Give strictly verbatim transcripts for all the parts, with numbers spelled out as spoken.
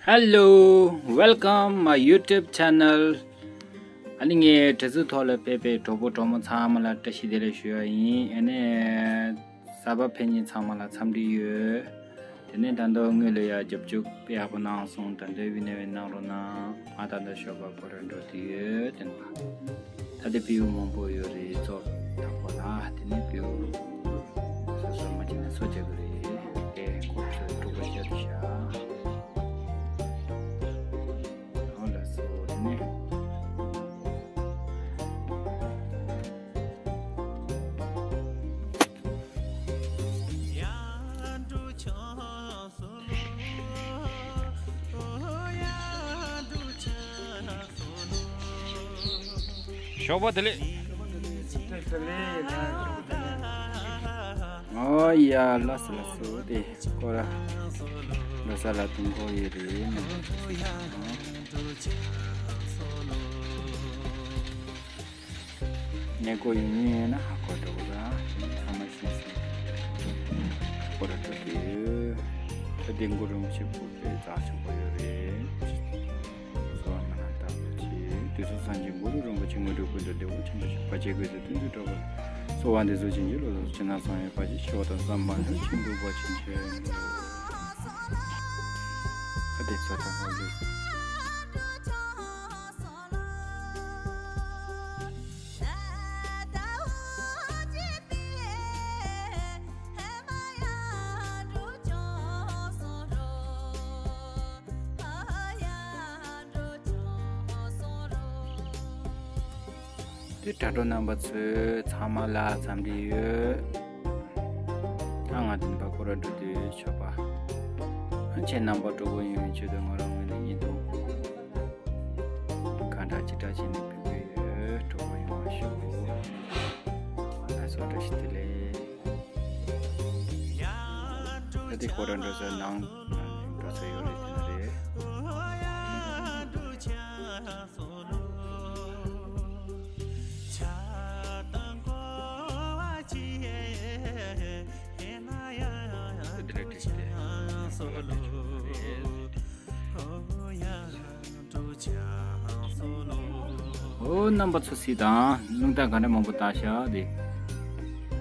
Hello, welcome my YouTube channel. ཨ་ནི་ངས་དྲ་ཚིགས་ཐོག་ལ་ཕེབས་པའི་གྲོགས་པོ་གྲོགས་མོ་ཚང་མ་ལ་བཀྲ་ཤིས་བདེ་ལེགས་ཞུ་ཡ་ཡིན། ཨ་ནི་གཟའ་པ་ཕེབས་མཁན་ཚང་མ་ལ་འཚམས་འདྲི་ཡོད། དེ་ནས་ད་དུང་ངོས་ལ་ཡ་རྒྱབ་སྐྱོར་དཔེ་ཡག་པོ་གནང་སོང་། ད་དུང་བི་ནེ་བི་གནང་རོགས་གནང་། ང་ད་ལྟ་ཞོགས་པ་ཁོ་རང་འགྲོ་དུས་ཡོད་དེ་ནས། ད་ལྟ་བེའུ་མང་པོ་ཡོད་རེད། ཚོ་ད་ཁོ་ལ་དེ་ནས་བེའུ་སོ་སོ་མ་བྱས་ན་སོ་བྱེད་དགོས་རེད། དེ་ཁོ་ཚོས་དཀྲུག་པ་བཤད་དུ་བཞག་ཨོ་ལགས་སོ། དེ་ནས། ཞོགས་པ་བདེ་ལེགས། ཨོ་ཡ་ལགས་སོ་ལགས་སོ། དེ་ཁོ་ར་ལོ་གསར་ལ་གཏོང་གི་ཡོད་རེད། ནས་གོ་ཡོང་མཁན་ཡོད་ན་ཧ་གོ་འགྲོ་གི་ར། ཚང་མ་ཤེས་སོང་། ཧ་གོ་ར་འགྲོ་གི་ཡོད། ད་དེ་གུ་རུ་རིན་པོ་ཆེ་སྐུ་པར་རྩ་ཆེན་པོ་ཡོད་རེད། གསོལ་བ་སྨོན་ལམ་བཏབ་པ་བྱེད། དུས་གསུམ་སངས་རྒྱས་གུ་རུ་རིན་པོ་ཆེ་དངོས་གྲུབ་ཀུན་ཏུ་བདེ་བ་ཅན་དུ་གཤེགས། བར་ཆད་ཀུན་སེལ་དོན་དུ་གྲགས་པ། གསོལ་བ་འདེབས་སོ་བྱིན་གྱིས་རློབས་སོ། ཕྱི་ནང་གསང་བའི་བར་ཆད་ཞི་བ་དང་། བསམ་པ་ལྷུན་གྱིས་འགྲུབ་པར་བྱིན་གྱིས་རློབས། ད་དེ་ཚོ་ད་ཧོ་ལུས། དེ་དྲ་གྲོགས་རྣམ་པ་ཚོས་ཚང་མ་ལ་འཚམས་འདྲི་ཡོད། ད་ང་དེ་འབའ་ཁོ་ར་འགྲོ་དུས་ཆོག་པ། ཁྱེད་རྣམ་པ་གྲོགས་པོ་ཡིན་པའི་ཆེད་དུ་ང་རང་ངོས་ནས་ཉིན་ཐོ་གང་དྲག་ཅི་དྲག་བྱས་ནས་ཕུལ་གྱི་ཡོད། གྲོགས་པོ་ཡོང་བ་ཤོག་ལགས་སོ། བཀྲ་ཤིས་བདེ་ལེགས། ད་དེ་ཁོ་ར་འགྲོ་ས་ནང་འགྲོ་ས་ཡོད་རེད། དེ་ན་རེད། ཨོ་རྣམ་པ་ཚོ་གཟིགས་དང་། རླུང་རྟ་ག་འདྲ་མང་པོ་བཏགས་ཤག་དེ་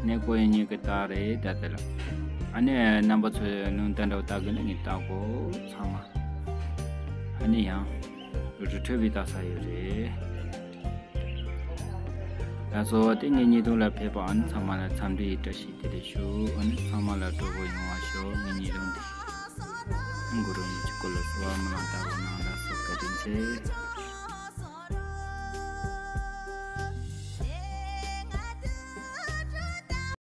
ནས་ཀོ་ཡང་ཉེ་གི་རྟགས་རེད། ད་དེ་ལ་ཨ་ནི་རྣམ་པ་ཚོས་རླུང་རྟ་འདྲ་བོ་བཏགས་གི་ན་ངས་བཏགས་གོ་ཚང་མ། ཨ་ནི་ཡང་རི་ཁྲོད་པའི་རྟགས་ས་ཡོད་རེད། ལགས་སོ། དེ་ངའི་ཉེ་དུང་ལ་ཕེབས་པ་ཨ་ནི་ཚང་མ་ལ་འཚམས་འདྲི་ཡི་བཀྲ་ཤིས་བདེ་ལེགས་ཞུ། ཨ་ནི་ཚང་མ་ལ་སྤྲོ་པོ་ཡོང་བ་ཤོག་ངའི་ཉེ་དུང་འདི་གུ་རུ་རིན་པོ་ཆེ་སྐུ་ལ་གསོལ་བ་སྨོན་ལམ་བཏབ་པ་གནང་། ལགས་སོ། བཀའ་དྲིན་ཆེ།